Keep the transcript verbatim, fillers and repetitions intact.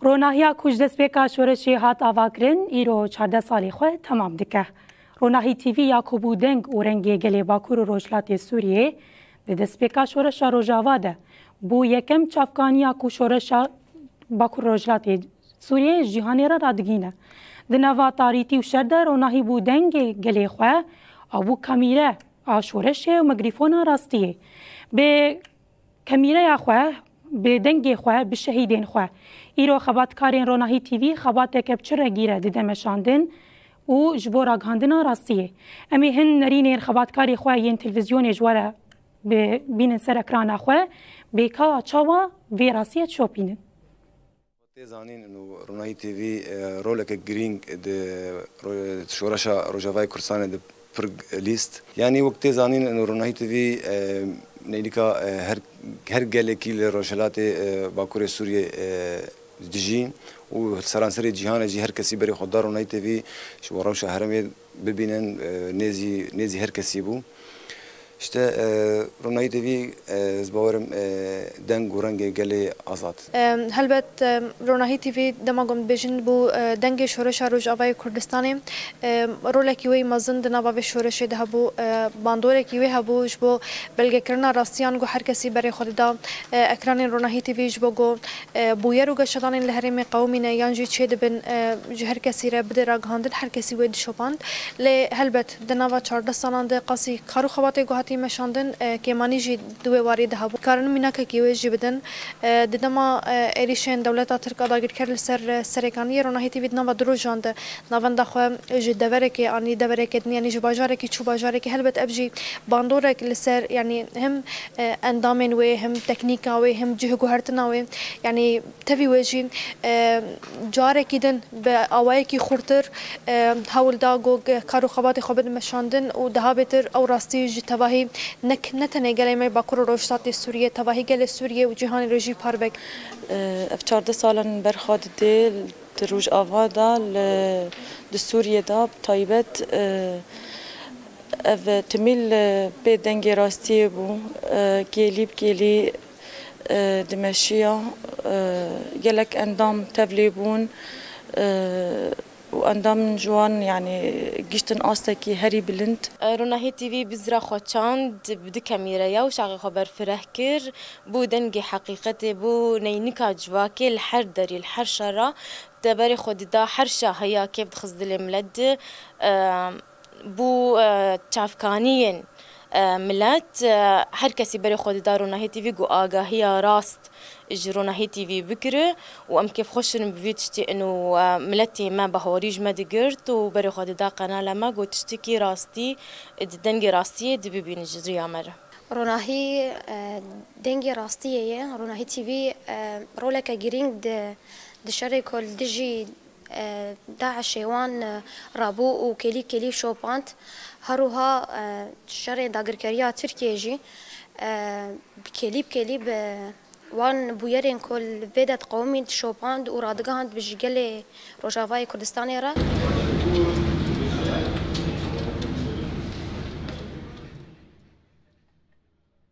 Ronahiya ku ji destpêka şoreşê hat avakirin, îro çardeh salê xwe temam dike. Ronahî T V ya ku bû deng û rengê gelê Bakur û Rojhilatê Sûriyê, di destpêka şoreşa Rojava de bû yekem çavkaniya ku şoreşa Bakur Rojhilatê Sûriyê ji cîhanê re radigihîne. Di nava tarîtî û şer de ronahî bû dengê gelê xwe, a bû kamîre a şoreşê û mikrîfona rastiyê. Bi kamîreya xwe, bi dengê xwe, bi şehîdên xwe. Îro xebatkarên Ronahî T V xebateke bi çi rengî re dide meşandin û ji bo ragihandina rastiyê. Em ê hin nerînên xebatkarê xwe yên televîzyonê ji we re bi-, bînin ser ekrana xwe, bê ka çawa vê rastiyê dişopînin. Tê zanîn û Ronahî T V, e, roleke girîng di ro-, şoreşa Rojavayê Kurdistanê di pir lîst. Yanî wek tê zanîn û Ronahî T V, e, neynika, e, her, her gelekî li Rojhilatê, e, Bakurê Sûriyê, e, dijî û seranserê cîhanê jî her kesî berê xwe da Ronahî T V ji bo rewşa herêmê bibînin, e, nêzî, nêzî her kesî bû. İşte, e, Ronahî T V, e, ez bawerim, e, deng û rengê gelê azad. E, helbet, e, Ronahî T V dema ku em dibêjin bû, e, dengê şoreşa Rojavayê Kurdistanê, e, rolekî wê mezin di nava vê şoreşê de hebû, e, bandorekî wê hebû ji bo belgekirina rastiyan ku her kesî berê xwe dida, e, ekranên Ronahî T V ji bo ku, e, bûyer û geşedanên li herêmê qewimîne yan jî çêdibin, e, ji her kesî re bide ragihandin, her kesî wê dişopand. Lê helbet di nava çardeh salan de qasî kar û xebatê ku hatî meşandin, e, kêmanî jî di wê warî de hebû. Dikarin mînakekî wê jî bidin. E, di dema, e, êrîşên dewleta Tirk a dagirker li ser, e, Serêkaniyê Ronahî T V di nava du rojan de navenda xwe ji deverekê anî deverekê din, yanî ji bajarekî çû bajarekî, helbet ev jî bandorek li ser, yanî him, e, endamên wê, him teknîka wê, him cihguhertina wê, yanî tevî wê jî, e, carekî din bi awayekî xurtir, e, hewl da ku kar û xebatê xwe bidin meşandin û daha bêtir ew rastî ji tevahî nek, ne tenê gelê me Bakur û Rojhilatê Sûriyê, tevahî gelê Sûriyê û cîhanê re jî parve. E, ev çardeh salan berxa didê. Di Rojava de, li, di Sûriyê de bi taybet, e, ev timîl, e, bê dengê rastiyê bû. E, kêlî bi kêlî, e, dimeşiya, e, gelek endam tevlê bûn, e, û endamên ji wan, yanî, giştin astekî herî bilind. Ronahî T V bizra xwe çand bi du kamîreya û şaxê xwe berfireh kir. Bû dengê heqîqetê, bû neynika civakê li her derî, li her şera. Te berê xwe dida her şahiya kêf dixist dilê milet di, e, bû, e, çavkaniyên, e, milet, e, her kesî berê xwe dida Ronahî T V ku agahiya rast ji Ronahî T V bigire û em kêfxweş in bi vî tiştî in û, e, miletê me bahorî ji me digirt û berê xwe dida qenala me ku tiştekî rastî di dengê rastiyê di bibînin ji riya me re. Ronahî, e, dengê rastiyê ye. Ronahî T V, e, roleke girîng di, di şerê ku li dijî, e, DAIŞê wan, e, rabû û kêlî kêlî şopand. Her wiha, e, şerê dagirkeriya Tirkiyê jî, e, bi kêlî bi kêlî bi wan bûyerên ku li vê de diqewimîn dişopand û radigihand bi ji gelê Rojavayê Kurdistanê re.